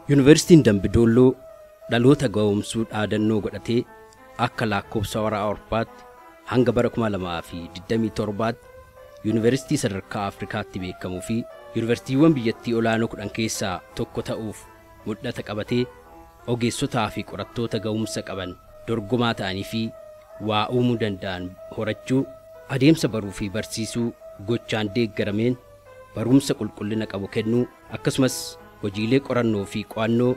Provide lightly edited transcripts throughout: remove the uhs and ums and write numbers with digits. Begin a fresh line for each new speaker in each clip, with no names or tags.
Yuunivarsiitiin Dambidolloo dhaloota ga'oomsuu dhaadannoo godhatee akka lakkoofsa warra Awurooppaatti hanga bara 2027tti yuunivarsiitii sadarkaa Afrikaatti beekamuu fi yuunivarsiitiiwwan biyyattii olaanoo 10 keessaa tokko ta'uuf mul'ata qabatee ogeessotaa fi qorattoota ga'umsa qaban dorgomaa ta'anii fi waa uumuu danda'an horachuu, adeemsa baruu fi barsiisuu gochaan deeggarameen barumsa qulqullina qabu kennuu, akkasumas hojiilee qorannoo fi qo'annoo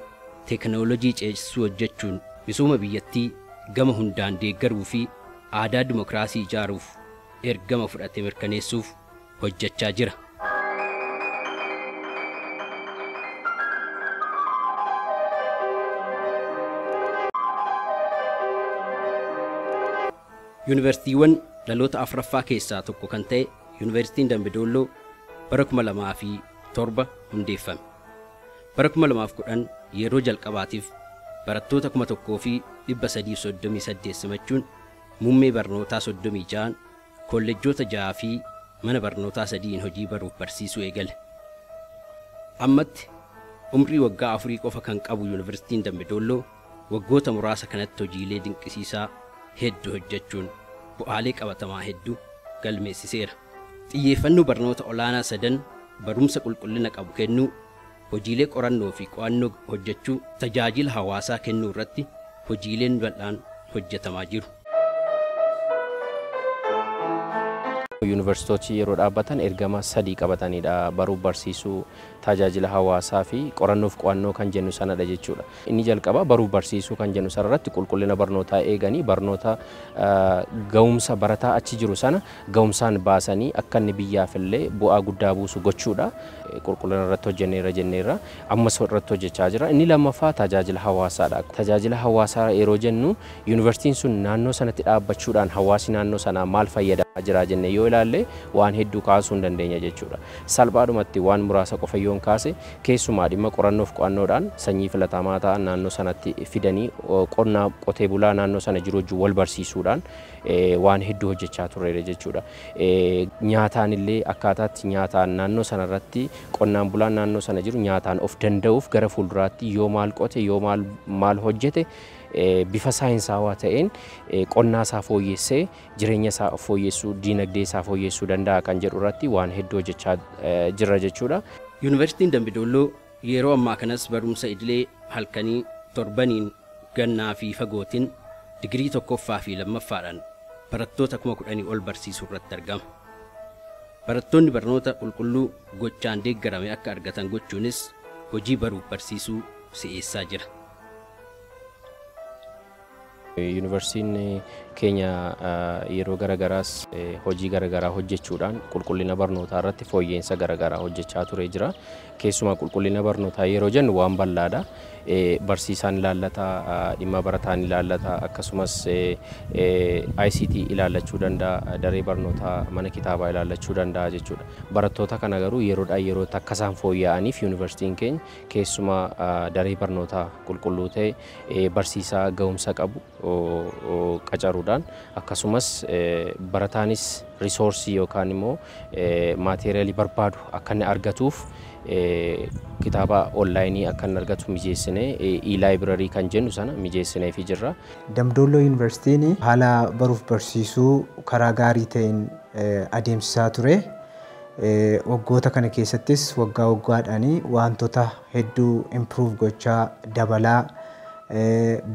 teekinooloojii ceesisuu hojjechuun misooma biyyattii gama hundaan deeggaruu fi aadaa dimokiraasii ijaaruuf ergama fudhate mirkaneessuuf hojjechaa jira. Yuunivarsiitiiwwan dhaloota afuraffaa keessaa tokko kan ta'e Yuunivarsiitiin Dambidolloo bara 2007 hundeeffame. Bara 2010 yeroo jalqabaatiif barattoota 1338 simachuun muummee barnootaa 36, kolleejjota 6 fi mana barnootaa 3 hojii baruuf barsiisuu eegale. Ammatti umrii waggaa 4 qofa kan qabu Yuunivarsiitiin Dambidolloo waggoota muraasa kanatti hojiilee dinqisiisaa hedduu hojjechuun bu'aalee qabatamaa hedduu galmeessiseera. Xiyyeeffannoo barnoota olaanaa sadan barumsa qulqullina qabu kennuu, hojiilee qorannoo fi qo'annoo hojjechuu, tajaajila hawaasaa kennuu irratti hojiileen bal'aan hojjetamaa jiru.
Yuunivarsiitoti yeroo dhaabbatan ergama sadii qabatanidha. Baruuf barsiisuu, tajaajila hawaasaa fi qorannoof qo'annoo kan jennu sanadha jechuudha. Inni jalqaba baruuf barsiisuu kan jennu sanarratti qulqullina barnootaa eeganii barnoota ga'umsa barataa achi jiru sana ga'umsaan baasanii akka inni biyyaaf illee bu'aa guddaa buusu gochuudha. Qulqullina irratti hojjenneerra jenneerra, ammas irratti hojjechaa jira. Inni lammaffaa tajaajila hawaasaadha. Tajaajila hawaasaa yeroo jennu yuunivarsiitiin sun naannoo sanatti dhaabbachuudhaan hawaasi naannoo sanaa maal fayyadamaa jira jennee yoo ilaalle waan hedduu kaasuu hin dandeenya jechuudha. Salphaadhumatti waan muraasa qofa yoon kaase, keessumaa dhimma qorannoof qo'annoodhaan sanyii filatamaa ta'an naannoo sanatti fidanii qonnaa qotee bulaa naannoo sana jiru wajjin wal barsiisuudhaan waan hedduu hojjechaa turreera jechuudha. Nyaataan illee akkaataatti nyaataan naannoo sanarratti qonnaan bulaan naannoo sana jiru nyaataan of danda'uuf gara fuulduraatti yoo maal qote, yoo maal hojjete, bifa saayinsaawaa ta'een qonnaa isaa fooyyessee jireenya isaa fooyyessuu, diinagdee isaa fooyyessuu danda'a kan jedhu irratti waan hedduu hojjechaa jirra jechuudha.
Yuunivarsiitiin Dambidolloo yeroo ammaa kanas barumsa idilee halkanii, torbaniin, gannaa fi fagootiin digirii tokkoffaa fi lammaffaadhaan barattoota 10,000 ol barsiisuu irratti argama. Barattoonni barnoota qulqulluu gochaan deeggarame akka argatan gochuunis hojii baruuf barsiisuu si'eessaa jira.
Yuunivarsiitiin keenya yeroo garagaraas hojii garagaraa hojjechuudhaan qulqullina barnootaa irratti fooyya'insa garagaraa hojjechaa ture jira. Keessumaa qulqullina barnootaa yeroo jennu waan bal'aadha. Barsiisaan ilaallata, dhimma barataan ilaallata, akkasumas ICT ilaallachuu danda'a, daree barnootaa, mana kitaabaa ilaallachuu danda'a jechuudha. Barattoota kana garuu yeroodhaa yerootti akka isaan fooyya'aniif yuunivarsiitiin keenya keessumaa daree barnootaa qulqulluu ta'e, barsiisaa ga'umsa qabu qacaruudhaan, akkasumas barataanis risoorsii yookaan immoo maateeriyaalii barbaadu akka inni argatuuf kitaaba onlaayinii akka inni argatu mijeessinee e-library kan jennu sana mijeessineefii jirra.
Dambidolloo Yuunivarsiitiin haala baruuf barsiisuu karaa gaarii ta'een adeemsisaa ture. Waggoota kana keessattis waggaa waggaadhaan wantoota hedduu improve gochaa dabalaa,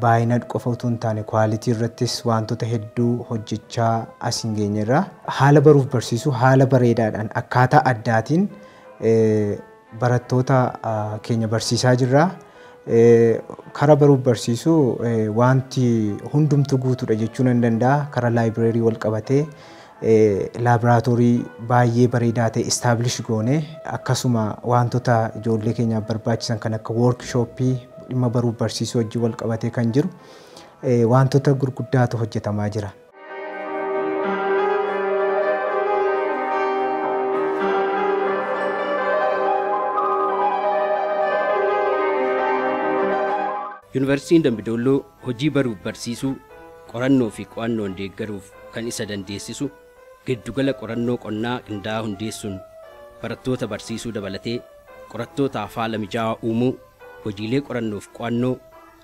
baay'ina qofa utuu hin taane kwaalitii irrattis wantoota hedduu hojjechaa as hin geenyerra. Haala baruuf barsiisuu haala bareedaadhaan akkaataa addaatiin barattoota keenya barsiisaa jirra. Karaa baruuf barsiisuu wanti hundumtuu guutuudha jechuu nan danda'a. Karaa laayibireerii wal qabatee laaboraatoorii baay'ee bareedaa ta'e establish goone, akkasuma wantoota ijoollee keenyaaf barbaachisan kan akka woorkishooppii dhimma baruuf barsiisuu wajjin wal qabatee kan jiru wantoota gurguddaatu hojjetamaa jira.
Yuunivarsiitiin Dambidolloo hojii baruuf barsiisuu, qorannoo fi qo'annoon deeggaruuf kan isa dandeessisu giddugala qorannoo qonnaa qindaa'aa hundeessuun barattoota barsiisuu dabalatee qorattootaaf haala mijaawaa uumuu, hojiilee qorannoof qo'annoo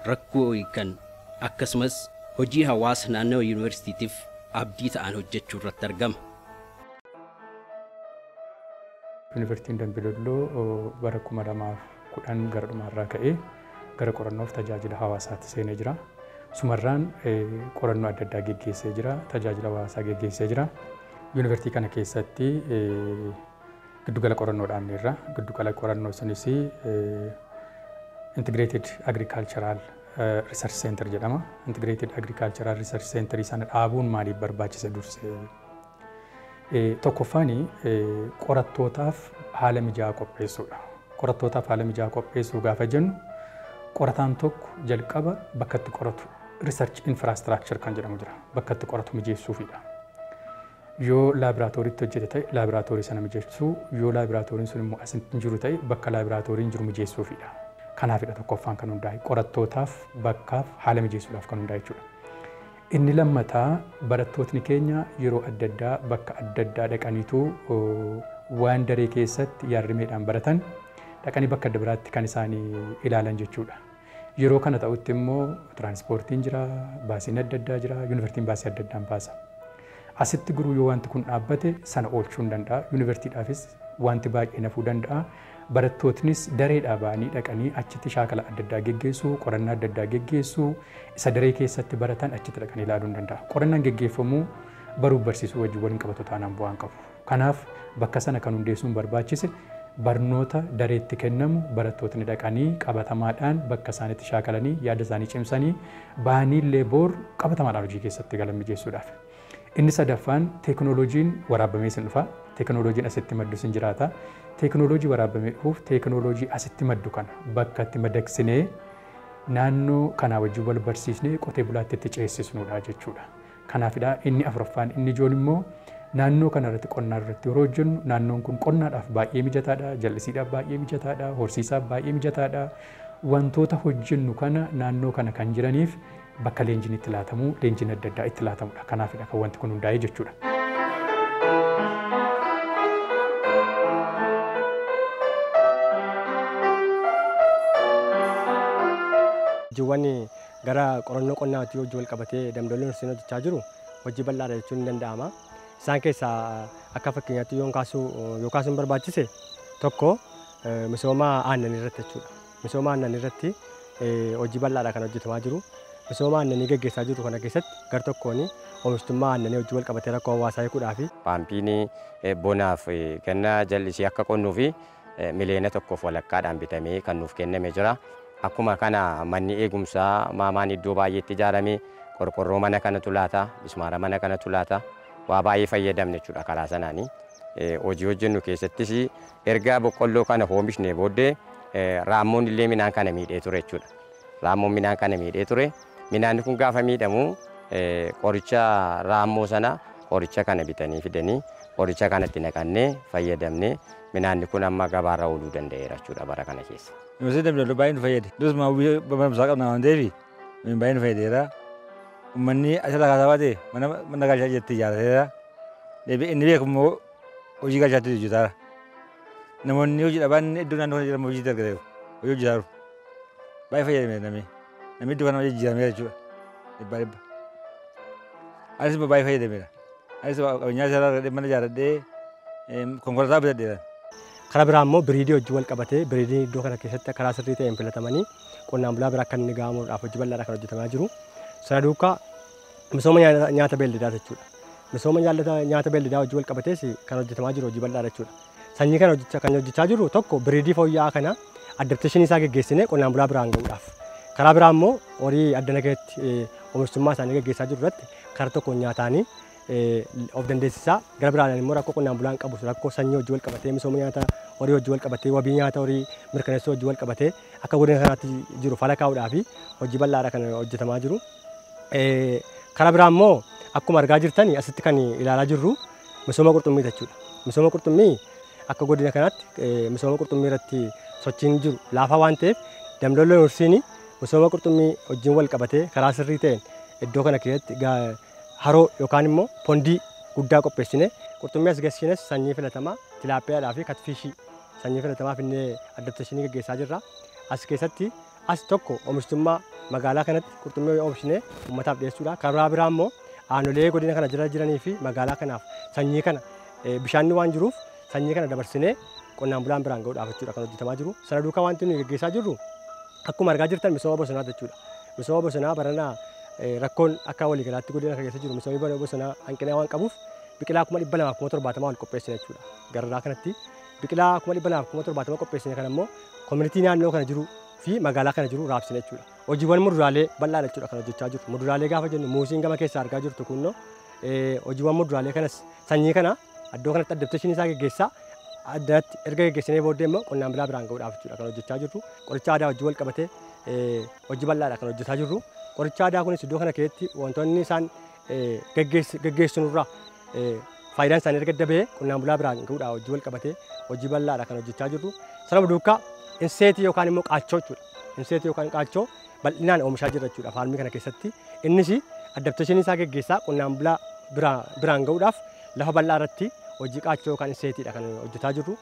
rakkoo hiikan akkasumas hojii hawaasa naannawa yuunivarsiitiif abdii ta'an hojjechuu irratti argama.
Yuunivarsiitiin Dambidolloo bara 2010 gara dhumaarraa ka'ee gara qorannoof tajaajila hawaasaatti seenee jira. Sumarraan qorannoo adda addaa geggeessee jira, tajaajila hawaasaa geggeessee jira. Yuunivarsiitii kana keessatti giddugala qorannoo dhaabneerra. Giddugala qorannoo sunis Integrated Agricultural Research Center jedhama. Integrated Agricultural Research Center sana dhaabuun maaliif barbaachise dursee? Tokkoffaan qorattootaaf haala mijaa'aa qopheessuudha. Qorattootaaf haala mijaa'aa qopheessuu gaafa jennu qorataan tokko jalqaba bakka itti qoratu research infrastructure kan jedhamu jira. Bakka itti qoratu mijeessuufidha. Yoo laaboraatooriitti hojjete ta'e laaboraatoorii sana mijeessuu, yoo laaboraatooriin sun immoo as hin jiru ta'e bakka laaboraatooriin jiru mijeessuufidha. Kanaafidha tokkoffaan kan hundaa'e qorattootaaf bakkaaf haala mijeessuudhaaf kan hundaa'e jechuudha. Inni lammataa barattootni keenya yeroo adda addaa bakka adda addaa dhaqaniitu waan daree keessatti yaadrimeedhaan baratan dhaqanii bakka adda biraatti kan isaanii ilaalan jechuudha. Yeroo kana ta'utti immoo tiraanspoortiin jira, baasiin adda addaa jira, yuunivarsiitiin baasii adda addaan baasa. Asitti garuu yoo wanti kun dhaabbate sana oolchuu hin danda'a. Yuunivarsiitiidhaafis wanti baay'ee nafuu danda'a. Barattootnis dareedhaa ba'anii dhaqanii achitti shaakala adda addaa geggeessuu, qorannaa adda addaa geggeessuu, isa daree keessatti baratan achitti dhaqanii ilaaluu hin danda'a. Qorannaan geggeeffamuu baruuf barsiisuu wajjin waliin qabatu taanaan bu'aa hin qabu. Kanaaf bakka sana kan hundeessuun barbaachise barnoota dareetti kennamu barattootni dhaqanii qabatamaadhaan bakka isaanitti shaakalanii yaada isaanii cimsanii ba'aniillee boor qabatamaadhaan hojii keessatti galan mijeessuudhaaf. Inni sadaffaan teekinooloojiin waraabamee sin dhufa. Teekinooloojiin asitti maddu sin jiraata. Teekinooloojii waraabamee dhufuuf teekinooloojii asitti maddu kana bakka itti madaqsinee naannoo kanaa wajjin wal barsiisnee qotee bulaatti itti ceesisnudha jechuudha. Kanaafidha inni afuraffaan inni ijoon immoo naannoo kana irratti qonnaa irratti yeroo hojjennu naannoon kun qonnaadhaaf baay'ee mijataadha, jallisiidhaaf baay'ee mijataadha, horsiisaaf baay'ee mijataadha. Wantoota hojjennu kana naannoo kana kan jiraniif bakka leenjiin itti laatamu, leenjiin adda addaa itti laatamudha. Kanaafidha kan wanti kun hundaa'e jechuudha.
Hojiiwwan gara qorannoo qonnaatii hojii wal qabatee Dambidolloo Yuunivarsiitiin hojjechaa jiru hojii bal'aadha jechuun ni danda'ama. Isaan keessaa akka fakkeenyaatti yoo kaasuun barbaachise tokko misooma aannanii irratti jechuudha. Misooma aannanii irratti hojii bal'aadha kan hojjetamaa jiru. Misooma aannanii geggeessaa jiru kana keessatti gar tokkoon oomishtummaa aannanii hojii wal qabatee rakkoo hawaasaa hiikuudhaafi.
Paampiin bonaaf ganna jallisii akka qonnuu fi miliyoona tokkoof walakkaadhaan bitamee kan nuuf kenname jira. Akkuma kana manni eegumsaa maamaan iddoo baay'eetti ijaarame qorqorroo mana kanatu laata, mismaara mana kanatu laata, waa baay'ee fayyadamne jechuudha karaa sanaanii. Hojii hojjennu keessattis erga boqqolloo kana oomishne booddee raammoon illee midhaan kana miidhee ture jechuudha. Raammoon midhaan kana miidhee ture. Midhaan kun gaafa miidhamu qoricha raammoo sana qoricha kana bitanii fidanii qoricha kanatti naqannee fayyadamnee midhaan kun amma gabaarra ooluu danda'eera jechuudha bara kana keessa.
Yuunivarsiitiin Dambidolloo baay'ee nu fayyade. Duruma barumsaa qabna waan ta'eef baay'ee nu fayyadeera. Uummanni asirraa kaasaa baate mana galchaa jettee ijaarrateera. Inni beeku immoo hojii galchaatti hojjetaara. Namoonni hojii dhaban iddoo naannoo kana jiran hojii argateeru. Hojii hojjetaa jiru. Baay'ee fayyadameera namni. Namni iddoo kana jijjiirameera jechuudha. Dhibbaa dhibba. Anis baay'ee fayyadameera. Anis qabeenyaa isaa argadhee mana ijaarradhee konkolaataa bitadheera.
Karaa biraa immoo biriidii hojii wal qabatee biriidiin iddoo kana keessatti karaa sirrii ta'een filatamanii qonnaan bulaa bira akka inni gahamuudhaaf hojii bal'aadha kan hojjetamaa jiru. Sana duukaa misooma nyaata beelladaa jechuudha. Misooma nyaata beelladaa hojii wal qabatees kan hojjetamaa jiru hojii bal'aadha jechuudha. Sanyii kana kan hojjechaa jiru tokko biriidii fooyya'aa kana adapteeshinii isaa geggeessinee qonnaan bulaa biraan gahuudhaaf. Karaa biraa immoo horii addana keessatti oomishtummaa isaanii geggeessaa jiru irratti karaa tokkoon nyaataanii of dandeessisaa gara biraan immoo rakkoo qonnaan bulaan qabu rakkoo sanyii hojii wal qabatee misooma nyaata horii hojii wal qabatee wabii nyaata horii mirkaneessuu hojii wal qabatee akka godina kanaatti jiru fala kaa'uudhaa fi hojii bal'aadha kan hojjetamaa jiru. Karaa biraa immoo akkuma argaa jirtan asitti kan ilaalaa jirru misooma qurxummii jechuudha. Misooma qurxummii akka godina kanaatti misooma qurxummii irratti sochiin jiru laafaa waan ta'eef Dambidolloo Yuunivarsiitiin misooma qurxummii hojiin wal qabatee karaa sirrii ta'een iddoo kana keessatti haroo yookaan immoo pondii guddaa qopheessine qurxummii as geessines sanyii filatamaa tilaapiyaadhaa fi katfiishii sanyii filatamaa finnee adapteeshinii geggeessaa jirra. As keessatti as tokko oomishtummaa magaalaa kanatti qurxummii oomishnee uummataaf dhiyeessuudha. Karaa biraa immoo aanolee godina kana jiranii fi magaalaa kanaaf sanyii kana bishaanni waan jiruuf sanyii kana dabarsinee qonnaan bulaan biraan ga'uudhaaf jechuudha kan hojjetamaa jiru. Sana duukaa wanti nuyi gaggeessaa jirru akkuma argaa jirtan misooma bosonaa jechuudha. Misooma bosonaa baranaa rakkoon akka waliigalaatti godina kana keessa jiru misoomni bosonaa hanqina waan qabuuf biqilaa 270,000 ol qopheessine jechuudha. Gararraa kanatti biqilaa 270,000 qopheessine kana immoo koominitii naannoo kana jiru fi magaalaa kana jiru raabsine jechuudha. Hojiiwwan muduraalee bal'aa jechuudha kan hojjechaa jirru. Muduraalee gaafa jennu muuziin gama keessaa argaa jirtu kunno hojiiwwan muduraalee kanas sanyii kana iddoo kanatti adaptation isaa gaggeessaa addatti erga gaggeessinee booddee immoo qonnaan bulaa biraan ga'uudhaaf jechuudha kan hojjechaa jirru. Qoricha aadaa hojii wal qabatee hojii bal'aadha kan hojjechaa jirru. Qoricha aadaa kunis iddoo kana keessatti wantoonni isaan gaggeessinurraa faayidaan isaanii erga dabee qonnaan bulaa biraan ga'uudhaaf hojii wal qabatee hojii bal'aadha kan hojjechaa jirru. Sana duukaa inseetii yookaan immoo qaachoo jechuudha. Inseetii yookaan qaachoo bal'inaan oomishaa jirra jechuudha faarmii kana keessatti. Innis adaptation isaa gaggeessaa qonnaan bulaa biraan ga'uudhaaf lafa bal'aa irratti hojii qaachoo yookaan inseetiidha kan hojjetaa jirru.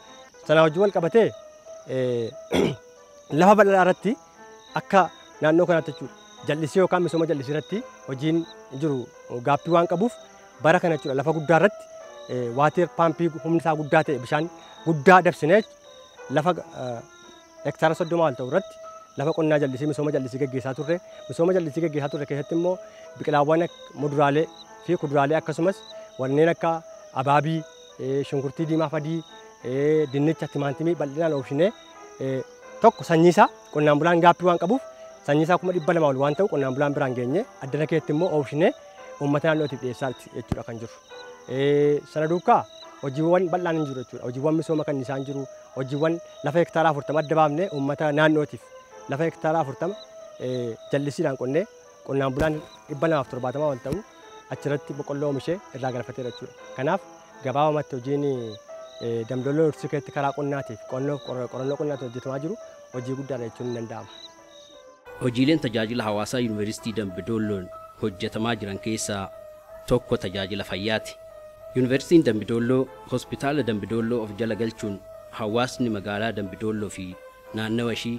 Sana hojii wal qabatee lafa bal'aa irratti akka naannoo kanaatti jechuudha. Jallisii yookaan misooma jallisii irratti hojiin jiru gaappii waan qabuuf bara kana jechuudha lafa guddaa irratti waateer paampii humni isaa guddaa ta'e bishaan guddaa dabsinee lafa hektaara 30 ol ta'u irratti lafa qonnaa jallisii misooma jallisii gaggeessaa turre. Misooma jallisii gaggeessaa turre keessatti immoo biqilaawwan muduraalee fi kuduraalee akkasumas wanneen akka abaabii, shunkurtii diimaa fadii, dinnicha, timaantimii bal'inaan oomishnee tokko sanyii isaa qonnaan bulaan gaappii waan qabuuf sanyii isaa 200,000 ol waan ta'u qonnaan bulaan biraan geenye addana keessatti immoo oomishnee uummata naannootiif dhiyeessaa jechuudha kan jiru. Sana duukaa hojiiwwan bal'aan hin jiru jechuudha. Hojiiwwan misooma kan isaan jiru, hojiiwwan lafa hektaara 40 adda baafnee uummata naannootiif lafa hektaara 40 jallisiidhaan qonnee qonnaan bulaan 270 ol ta'u achirratti boqqolloo oomishee irraa galfateera jechuudha. Kanaaf gabaabumatti hojiin Dambi Dolloo Yuunivarsiitii keessatti karaa qonnaatiif qorannoo qonnaatiin hojjetamaa jiru hojii guddaadha jechuun ni danda'ama.
Hojiileen tajaajila hawaasaa Yuunivarsiitii Dambi Dolloon hojjetamaa jiran keessaa tokko tajaajila fayyaati. Yuunivarsiitiin Dambi Dolloo hospitaala Dambi Dolloo of jala galchuun hawaasni magaalaa Dambi Dolloo fi naannawa ishii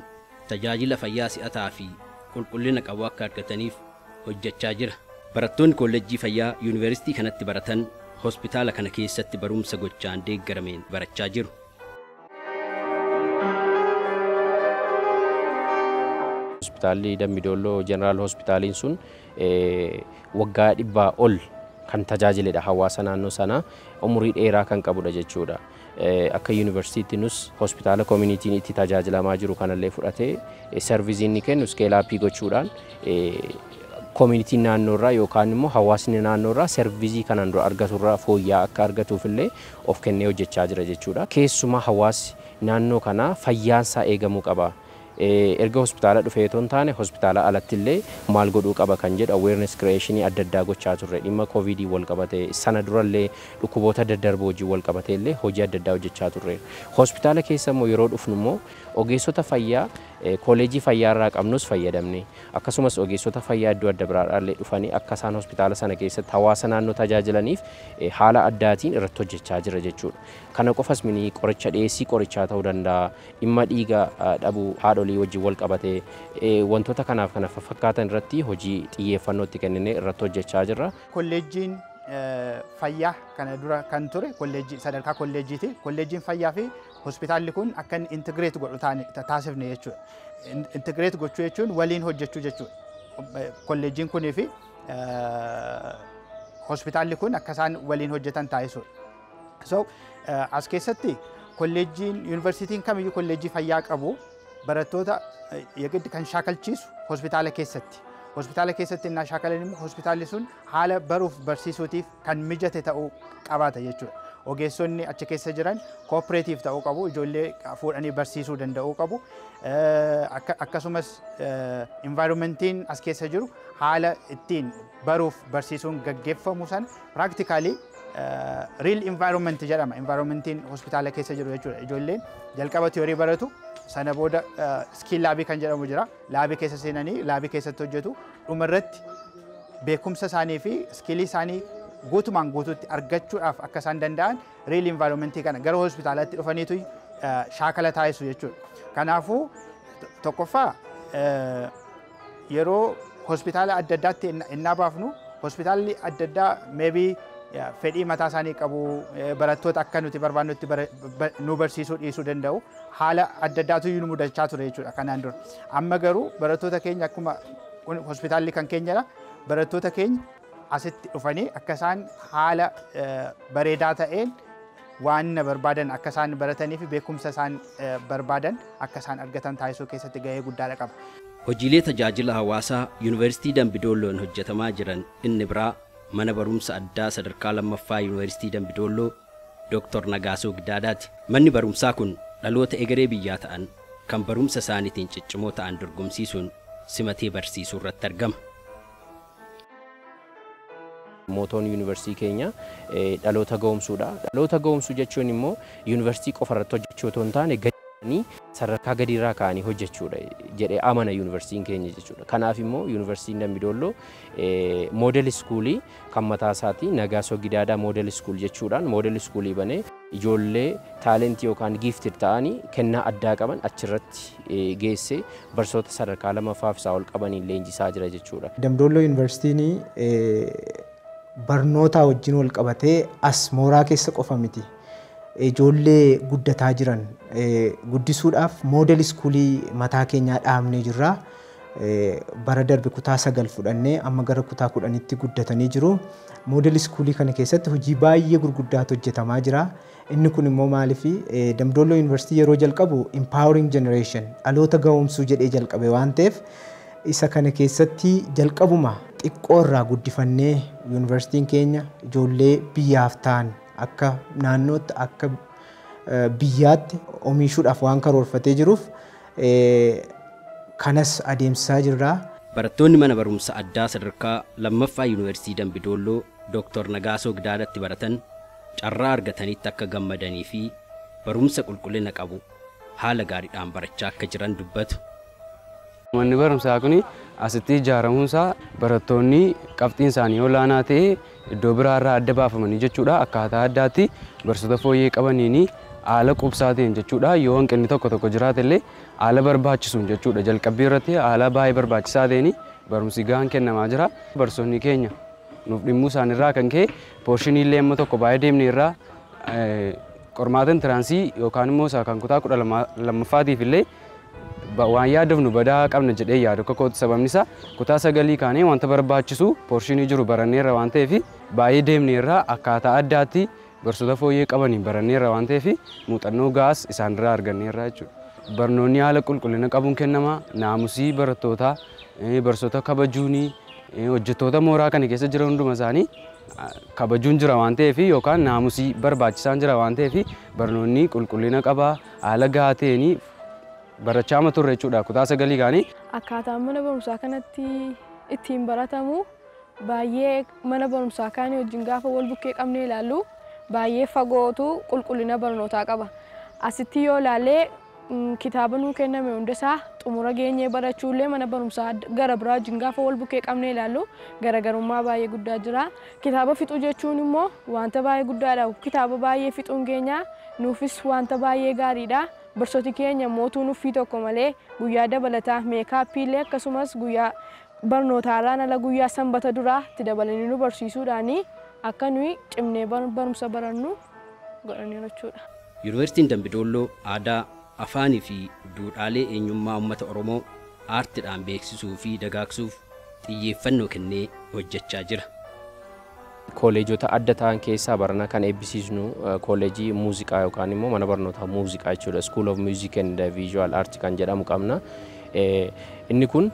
tajaajila fayyaa si'ataa fi qulqullina qabu akka argataniif hojjechaa jira. Barattoonni kolleejjii fayyaa yuunivarsiitii kanatti baratan hospitaala kana keessatti barumsa gochaan deeggarameen barachaa jiru.
Hospitaalli Dambi Dolloo Jeneraal Hospitaaliin sun waggaa 100 ol kan tajaajiledha hawaasa naannoo sanaa umurii dheeraa kan qabudha jechuudha. Akka yuunivarsiitii nus hospitaala koominitiin itti tajaajilamaa jiru kanallee fudhatee sarviziin ni kennu iskeelaappii gochuudhaan koominitiin naannoorraa yookaan immoo hawaasni naannoorraa sarvizii kanaan dura argaturraa fooyya'aa akka argatuuf illee of kennee hojjechaa jira jechuudha. Keessumaa hawaasni naannoo kanaa fayyaansaa eegamuu qaba. Erga hospitaala dhufee otoo hin taane hospitaala alatti illee maal godhuu qaba kan jedhu awareness creation adda addaa gochaa turre. Dhimma koovidii wal qabate sana durallee dhukkuboota daddarboo wajjin wal qabate illee hojii adda addaa hojjechaa turre. Hospitaala keessa immoo yeroo dhufnu immoo ogeessota fayyaa kolleejjii fayyaa irraa qabnus fayyadamne akkasumas ogeessota fayyaa iddoo adda biraadhaa illee dhufanii akka isaan hospitaala sana keessatti hawaasa naannoo tajaajilaniif haala addaatiin irratti hojjechaa jira jechuudha. Kana qofas mini qoricha dhiyeessii qorichaa ta'uu danda'a, dhimma dhiiga dhabuu haadholii wajjin wal qabate wantoota kanaaf kana fakkaatan irratti hojii xiyyeeffannoo itti kenninee irratti hojjechaa jirra.
Kolleejjiin fayyaa kana dura kan ture kolleejjii sadarkaa kolleejjiiti. Kolleejjiin fayyaa fi hospitaalli kun akka inni intigireet godhu taasifne jechuudha. Intigireet gochuu jechuun waliin hojjechuu jechuudha. Kolleejjiin kunii fi hospitaalli kun akka isaan waliin hojjetan taasisuudha. So as keessatti kolleejjiin yuunivarsiitiin kamiyyuu kolleejjii fayyaa qabu barattoota yegiddi kan shaakalchiisu hospitaala keessatti. Hospitaala keessatti innaa shaakalan immoo hospitaalli sun haala baruuf barsiisuutiif kan mijate ta'uu qabaata jechuudha. Ogeessonni achi keessa jiran kooperaatiif ta'uu qabu, ijoollee fuudhanii barsiisuu danda'uu qabu. Akkasumas environmentiin as keessa jiru haala ittiin baruuf barsiisuun gaggeeffamu sana practically real environment jedhama. Environmentiin hospitaala keessa jiru jechuudha. Ijoolleen jalqaba tiyoorii baratu, sana booda skill laabii kan jedhamu jira. Laabii keessa seenanii laabii keessatti hojjetu. Dhumarratti beekumsa isaanii fi skillii isaanii guutumaan guutuutti argachuudhaaf akka isaan danda'an real environmentii kana gara hospitaalaatti dhufaniitu shaakala taasisu jechuudha. Kanaafuu Tokkoffaa yeroo hospitaala adda addaatti innaa baafnu hospitaalli adda addaa maybe fedhii mataa isaanii qabu, barattoota akka nuti barbaannutti nu barsiisuu dhiisuu danda'u, haala adda addaatu nu mudachaa ture jechuudha kanaan dura. Amma garuu barattoota keenya akkuma hospitaalli kan keenyadha, barattoota keenya asitti dhufanii akka isaan haala bareedaa ta'een waan barbaadan akka isaan baratanii fi beekumsa isaan barbaadan akka isaan argatan taasisuu keessatti gahee guddaa qaba.
Hojiilee tajaajila hawaasaa Yuunivarsiitii Dambidoolloon hojjetamaa jiran inni biraa mana barumsa addaa sadarkaa lammaffaa Yuunivarsiitii Dambidolloo Dr. Nagaasoo Gidaadaati. Manni barumsaa kun dhaloota egeree biyyaa ta'an kan barumsa isaaniitiin ciccimoo ta'an dorgomsiisuun simatee barsiisuu irratti argama.
Mootoon yuunivarsiitii keenya dhaloota ga'oomsuudha. Dhaloota ga'oomsuu jechuun immoo yuunivarsiitii qofa irratti hojjechuu otoo hin taane gadi sadarkaa gadiirraa ka'anii hojjechuudha jedhee amana yuunivarsiitiin keenya jechuudha. Kanaaf immoo yuunivarsiitiin Dambidolloo moodel iskuulii kan mataa isaatii Nagaasoo Gidaadaa moodel iskuul jechuudhaan moodel iskuulii banee ijoollee taalentii yookaan giiftir ta'anii kennaa addaa qaban achirratti geessee barsoota sadarkaa lammaffaa fi isaa ol qabaniin leenjisaa jira jechuudha.
Dambidolloo yuunivarsiitiin barnoota wajjin wal qabatee as mooraa keessa qofa miti. Ijoollee guddataa jiran guddisuudhaaf moodel iskuulii mataa keenyaa dhaabnee jirra. Bara darbe kutaa 9 fudhannee amma gara kutaa 10tti guddatanii jiru. Moodel iskuulii kana keessatti hojii baay'ee gurguddaatu hojjetamaa jira. Inni kun immoo maaliif Dambidolloo yuunivarsiitii yeroo jalqabu empowering generation dhaloota ga'oomsuu jedhee jalqabe waan ta'eef isa kana keessatti jalqabuma xiqqoo irraa guddifannee yuunivarsiitiin keenya ijoollee biyyaaf ta'an akka naannootti akka biyyaatti oomishuudhaaf waan karoorfatee jiruuf kanas adeemsisaa jirra.
Barattoonni mana barumsa addaa sadarkaa lammaffaa Yuunivarsiitii Dambidolloo Dr. Nagaasoo Gidaadaatti baratan carraa argatanitti akka gammadanii fi barumsa qulqullina qabu haala gaariidhaan barachaa akka jiran dubbatu.
Manni barumsaa kun asitti ijaaramuunsaa barattoonni qabxiin isaanii olaanaa ta'e iddoo biraarraa adda baafamanii jechuudha. Akkaataa addaatti barsiisota fooyyee qabaniin haala qubsaa ta'een jechuudha. Yoo hanqinni tokko tokko jiraate illee haala barbaachisuun jechuudha. Jalqabbii irratti haala baay'ee barbaachisaa ta'een barumsi gahaan kennamaa jira. Barsiisonni keenya nuuf dhimmuu isaaniirraa kan ka'e poorshinii illee amma tokko baay'ee deemne irraa qormaata intiraansii yookaan immoo isaa kan kutaa 12ffaatiif illee waan yaadafnu badaa qabna jedhee yaadu akka kootu sababni isaa kutaa 9 kaanee wanta barbaachisu poorshinii jiru baranneerra waan ta'eef baay'ee deemneerra akkaataa addaatti barsiisota fooyyee qabaniin baranneerra waan ta'eef muuxannoo gaas isaanirraa arganneerra jechuudha. Barnoonni haala qulqullina qabuun kennama, naamusii barattootaa, barsiisota kabajuunii, hojjettoota mooraa kana keessa jiran hunduma isaanii kabajuun jira waan ta'eef yookaan naamusii barbaachisaan jira waan ta'eef barnoonni qulqullina qabaa haala gahaa ta'een barachaa turre jechuudha kutaa 9 kaanii.
Akkaataan mana barumsaa kanatti ittiin baratamu baay'ee mana barumsaa kaanii wajjin gaafa wal bukkee qabnee ilaallu baay'ee fagootu qulqullina barnootaa qaba. Asitti yoo ilaalle kitaaba nuu kenname hundasaa xumura geenyee barachuullee mana barumsaa gara biraa wajjin gaafa wal bukkee qabnee ilaallu garaagarummaa baay'ee guddaa jira. Kitaaba fixuu jechuun immoo wanta baay'ee guddaadha. Kitaaba baay'ee fixuun keenya nuufis wanta baay'ee gaariidha. Barsooti keenya mootuu nuffii tokko malee guyyaa dabalataa meekaappii illee akkasumas guyyaa barnootaarraan ala guyyaa sanbata duraa itti dabalanii nu barsiisuudhaan akka nuyi cimnee barumsa barannu godhanii jechuudha.
Yuunivarsiitiin Dambidolloo aadaa, afaanii fi duudhaalee eenyummaa uummata Oromoo aartiidhaan beeksisuu fi dagaagsuuf xiyyeeffannoo kennee hojjechaa jira.
Kolleejota adda ta'an keessaa barana kan eebbisiisnu kolleejii muuziqaa yookaan immoo mana barnootaa muuziqaa jechuudha. School of Music and Visual Art kan jedhamu qabna. Inni kun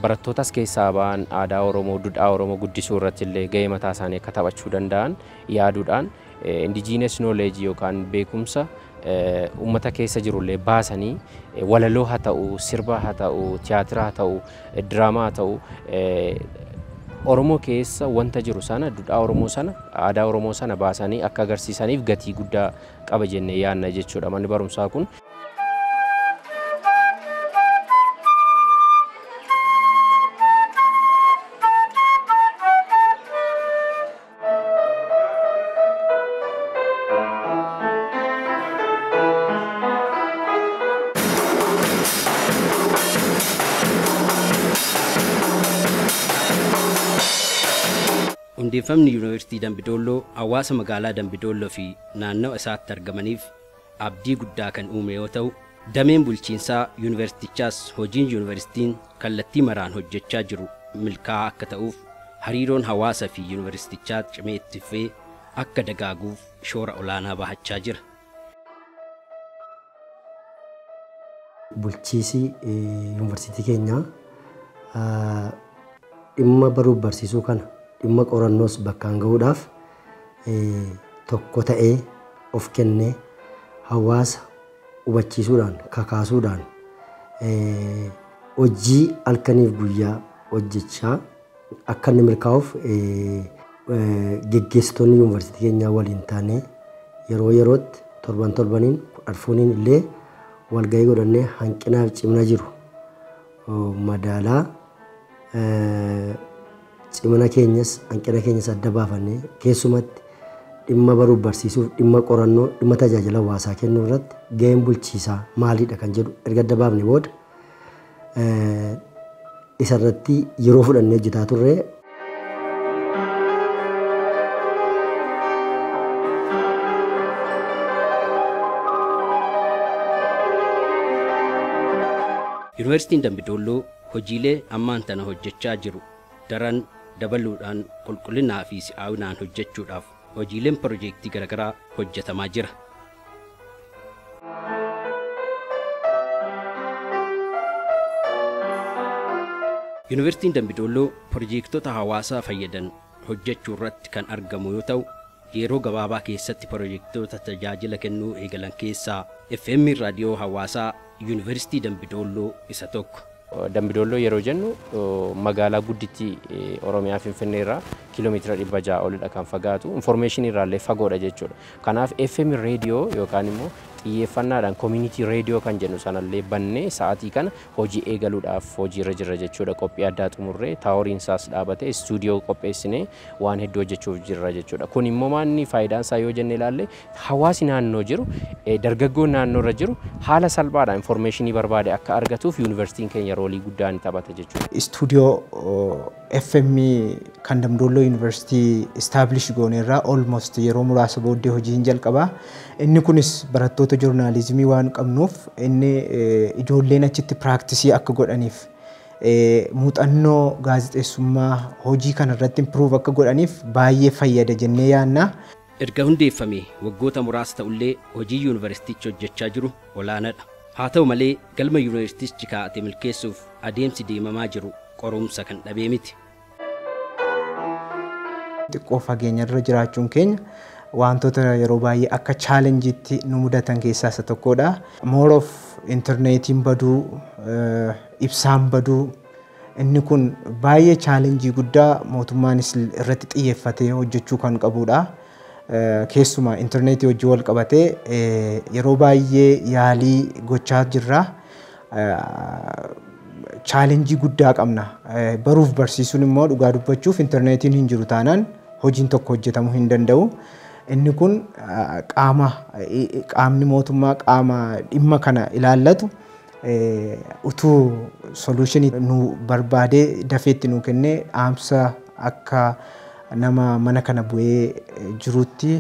barattootas keessaa ba'an aadaa Oromoo, duudhaa Oromoo guddisuu irratti illee gahee mataa isaanii akka taphachuu danda'an yaaduudhaan indigenous knowledge yookaan beekumsa uummata keessa jirullee baasanii walaloo haa ta'u, sirba haa ta'u, tiyaatira haa ta'u, diraamaa haa ta'u Oromoo keessa wanta jiru sana, duudhaa Oromoo sana, aadaa Oromoo sana baasanii akka agarsiisaniif gatii guddaa qaba jennee yaadna jechuudha manni barumsaa kun.
Hundeeffamni Yuunivarsiitii Dambidolloo hawaasa magaalaa Dambidolloo fi naannawa isaatti argamaniif abdii guddaa kan uume yoo ta'u, dameen bulchiinsaa yuunivarsiitichaas hojiin yuunivarsiitiin kallattii maraan hojjechaa jiru milkaa'aa akka ta'uuf hariiroon hawaasa fi yuunivarsiitichaa cimee itti fufee akka dagaaguuf shoora olaanaa bahachaa jira.
Bulchiisi yuunivarsiitii keenyaa dhimma baruuf barsiisuu kana dhimma qorannoos bakkaan gahuudhaaf tokko ta'ee of kennee hawaasa hubachiisuudhaan kakaasuudhaan hojii halkaniif guyyaa hojjechaa akka inni milkaa'uuf geggeessitoonni yuunivarsiitii keenyaa waliin taanee yeroo yerootti torban torbaniin arfuuniin illee walgahii godhannee hanqinaaf cimina jiru madaalaa cimina keenyas hanqina keenyas adda baafannee keessumatti dhimma baruuf barsiisuuf dhimma qorannoo dhimma tajaajila hawaasaa kennuu irratti gaheen bulchiisaa maalidha kan jedhu erga adda baafne booda isarratti yeroo fudhannee hojjetaa turre.
Yuunivarsiitiin Dambidolloo hojiilee ammaan tana hojjechaa jiru daran dabaluudhaan qulqullinaa fi si'aawinaan hojjechuudhaaf hojiileen piroojeektii garaagaraa hojjetamaa jira. Yuunivarsiitiin Dambidolloo piroojeektota hawaasaa fayyadan hojjechuu irratti kan argamu yoo ta'u, yeroo gabaabaa keessatti piroojeektoota tajaajila kennuu eegalan keessaa FM raadiyoo hawaasaa Yuunivarsiitii Dambidolloo isa tokko.
Dambidolloo yeroo jennu magaalaa guddittii Oromiyaa Finfinnee irraa kiiloomeetira 600 olidha kan fagaatu. Infoormeeshinii irraallee fagoodha jechuudha. Kanaaf FM reediyoo yookaan immoo xiyyeeffannaadhaan koominitii reediyoo kan jennu sanallee bannee sa'aatii kana hojii eegaluudhaaf hojiirra jirra jechuudha. Qophii addaa xumurree taaworiin isaas dhaabatee istuudiyoo qopheessinee waan hedduu hojjechuuf jirra jechuudha. Kun immoo maanni faayidaan isaa yoo jenne ilaalle hawaasi naannoo jiru dargaggoon naannoo irra jiru haala salphaadhaan infoormeeshinii barbaade akka argatuuf yuunivarsiitiin keenya roolii guddaa ni taphata jechuudha.
Istuudiyoo FM kan Dambidolloo Yuunivarsiitii establish gooneerraa almost yeroo muraasa booddee hojii hin jalqabaa. Inni kunis barattoota joornaalizimii waan qabnuuf inni ijoolleen achitti piraaktisii akka godhaniif muuxannoo gaazexeessummaa hojii kanarratti improve akka godhaniif baay'ee fayyada jennee yaadna.
Erga hundeeffame waggoota muraasa ta'ullee hojii yuunivarsiitichi hojjechaa jiru olaanaadha. Haa ta'u malee galma yuunivarsiitichi kaa'ate milkeessuuf adeemsi deemamaa jiru qorumsa kan dhabee miti.
Xiqqoo fageenyarra jiraachuun keenya wantoota yeroo baay'ee akka chaalenjiitti nu mudatan keessaa isa tokkodha. More of intarneetiin baduu, ibsaan baduu inni kun baay'ee chaalenjii guddaa mootummaanis irratti xiyyeeffatee hojjechuu kan qabudha. Keessumaa intarneetii wajjin wal qabatee yeroo baay'ee yaalii gochaa jirra. Chaalenjii guddaa qabna. Baruuf barsiisuun immoo dhugaa dubbachuuf intarneetiin hin jiru taanaan hojiin tokko hojjetamuu hin danda'u. Inni kun qaamni mootummaa qaama dhimma kana ilaallatu utuu soluushinii nu barbaadee dafeetti nu kennee dhaamsa akka nama mana kana bu'ee jirutti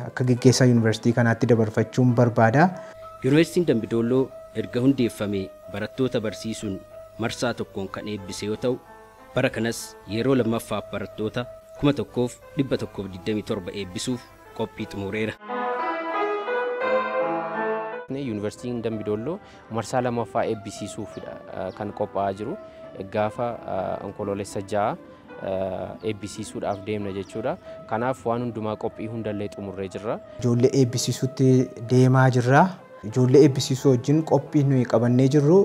akka geggeessaa yuunivarsiitii kanaatti dabarfachuun barbaada.
Yuunivarsiitiin Dambidolloo erga hundeeffamee barattoota barsiisuun marsaa tokkoon kan eebbise yoo ta'u, bara kanas yeroo lammaffaaf barattoota 1127 eebbisuuf qophii xumureera.
Yuunivarsiitiin Dambidolloo marsaa lammaffaa eebbisiisuufidha kan qophaa'aa jiru. Gaafa onkoloolessa 6 eebbisiisuudhaaf deemna jechuudha. Kanaaf waan hundumaa qophii hundallee xumurree jirra.
Ijoollee eebbisiisuutti deemaa jirra. Ijoollee eebbisiisuu wajjin qophii nuyi qabannee jirru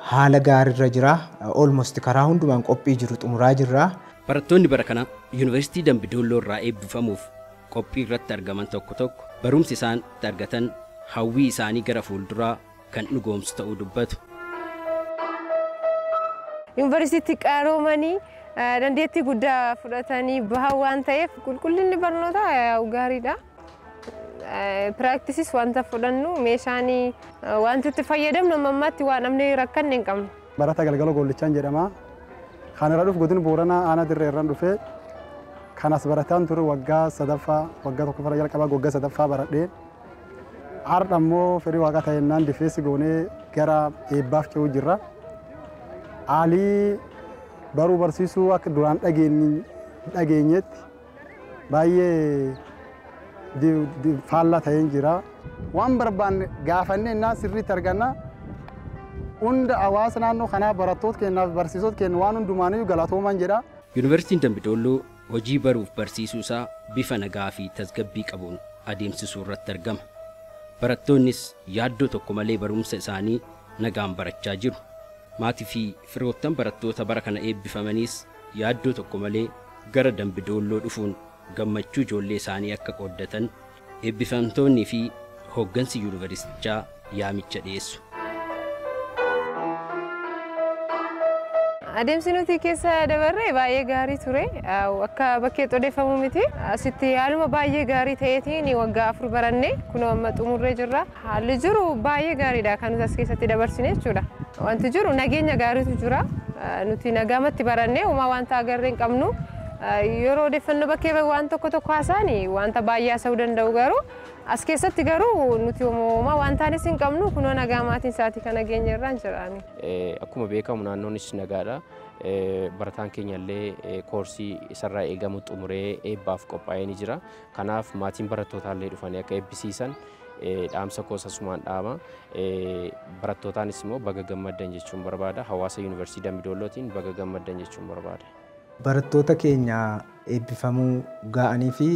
haala gaariirra jira. Almost karaa hundumaan qophii jiru xumuraa jirra.
Barattoonni bara kana Yuunivarsiitii Dambidolloo irraa eebbifamuuf qophii irratti argaman tokko tokko barumsi isaan itti argatan hawwii isaanii gara fuulduraa kan dhugoomsu ta'uu dubbatu.
Yuunivarsiitii qaroomanii dandeettii guddaa fudhatanii bahan waan ta'eef qulqullinni barnootaa gaariidha. Piraaktisis wanta fudhannu meeshaan wanti itti fayyadamnu amma ammaatti waan namni rakkanne hin qabnu.
Barataa Galgaloo Gollichaan jedhama. Kan irraa dhufu godina Booranaa aanaa dirree irraan dhufee Kanas barataan ture waggaa sadaffaa waggaa tokkoffaa jalqabaa waggaa sadaffaa baradhee har'a immoo firii waaqa ta'ennaan difeessi goonee gara eebbaaf ce'uu jirra. Haalii baruu barsiisuu akka duraan dhageenyetti baay'ee faallaa ta'een jira. Waan barbaanne gaafannee innaan sirriitti arganna. Hunda hawaasa naannoo kanaa barattoota keenyaaf barsiisota keenya waan hundumaaniyyuu galatooman jedha.
Yuunivarsiitiin Dambidolloo hojii baruuf barsiisuu isaa bifa nagaa fi tasgabbii qabuun adeemsisuu irratti argama. Barattoonnis yaaddoo tokko malee barumsa isaanii nagaan barachaa jiru. Maatii fi firoottan barattoota bara kana eebbifamaniis yaaddoo tokko malee gara Dambidolloo dhufuun gammachuu ijoollee isaanii akka qooddatan eebbifamtoonnii fi hooggansi yuunivarsiitichaa yaamicha dhiyeessu.
Adeemsi nuti keessa dabarre baay'ee gaarii ture. Akka bakkeetti odeeffamu miti. Asitti haaluma baay'ee gaarii ta'eetiin waggaa 4 baranne kunoo amma xumurree jirra. Haalli jiru baay'ee gaariidha kan nuti as keessatti dabarsine jechuudha. Wanti jiru nageenya gaariitu jira. Nuti nagaamatti baranne homaa wanta agarree hin qabnu. Yeroo odeeffannoo bakkee waan tokko tokko haasa'ani wanta baay'ee haasa'uu danda'u garuu as keessatti garuu nuti homaa waan taanes hin qabnu kunoo nagaa maatiin isaatii kana geenye irraan jiraani.
Akkuma beekamu naannoonis nagaadha. Barataan keenya illee koorsii isarraa eegamu xumuree eebbaaf qophaa'ee ni jira. Kanaaf maatiin barattootaa illee dhufanii akka eebbisiisan dhaamsa koos asumaan dhaama. Barattootaanis immoo baga gammaddan jechuun barbaada. Hawaasa Yuunivarsiitii Dambidollootiin baga gammaddan jechuun barbaada.
Barattoota keenya eebbifamuu ga'anii fi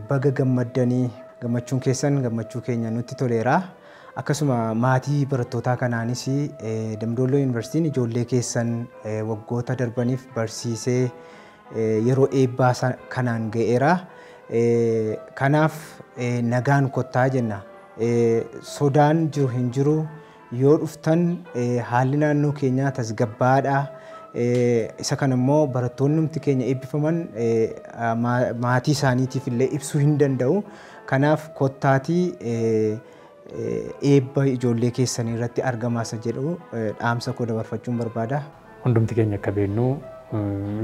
baga gammaddanii gammachuun keessan gammachuu keenya nutti toleera. Akkasuma maatii barattootaa kanaanis Dambidolloo Yuunivarsiitiin ijoollee keessan waggoota darbaniif barsiisee yeroo eebbaa kanaan ga'eera. Kanaaf nagaan kottaa jenna. Sodaan jiru hin jiru yoo dhuftan haalli naannoo keenyaa tasgabbaadha. Isa kana immoo barattoonni keenya eebbifaman maatii isaaniitiif illee ibsuu hin danda'u. Kanaaf kottaatii eebba ijoollee keessanii irratti argamaa isa jedhu dhaamsa koo dabarfachuun barbaada.
Hundumti keenya akka beeknu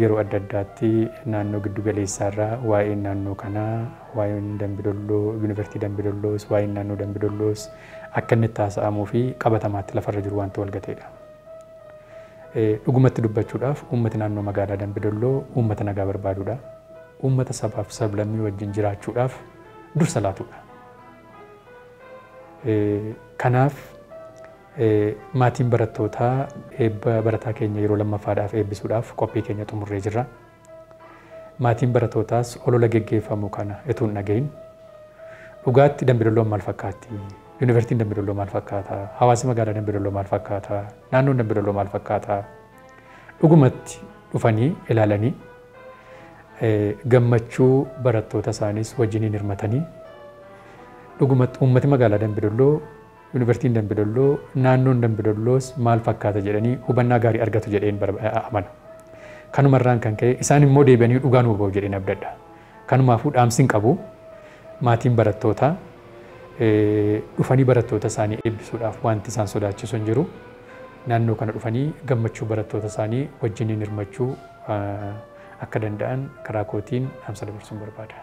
yeroo adda addaatti naannoo giddu galeessaarraa waa'een naannoo kanaa waa'een Dambidolloo Yuunivarsiitii Dambidolloos waa'een naannoo Dambidolloos akka inni taasifamuu fi qabatamaatti lafarra jiru wanta walgateedha. Dhugumatti dubbachuudhaaf uummati naannoo magaalaa Dambidolloo uummata nagaa barbaadudha. Uummata sabaaf sablammii wajjin jiraachuudhaaf dursa laatudha. Kanaaf maatiin barattootaa eebba barataa keenya yeroo lammaffaadhaaf eebbisuudhaaf qophii keenya xumurree jirra. Maatiin barattootaas olola geggeeffamu kana utuu hin dhagahin dhugaatti Dambidolloon maal fakkaatti? Yuunivarsiitiin Dambidolloo maal fakkaata? Hawaasi magaalaa Dambidolloo maal fakkaata? Naannoon Dambidolloo maal fakkaata? Dhugumatti dhufanii ilaalanii gammachuu barattoota isaaniis wajjiniin hirmatanii dhugumatti uummati magaalaa Dambidolloo Yuunivarsiitiin Dambidolloo naannoon Dambidolloos maal fakkaata jedhanii hubannaa gaarii argatu jedheen amana. Kanumarraan kan ka'e isaan immoo deebi'anii dhugaa nuu ba'u jedheen abdadha. Kanumaafuu dhaamsi hin qabu maatiin barattootaa dhufanii barattoota isaanii eebbisuudhaaf wanti isaan sodaachisu hin jiru. Naannoo kana dhufanii gammachuu barattoota isaanii wajjiniin hirmachuu akka danda'an karaa kootiin dhaamsa dabarsuun barbaada.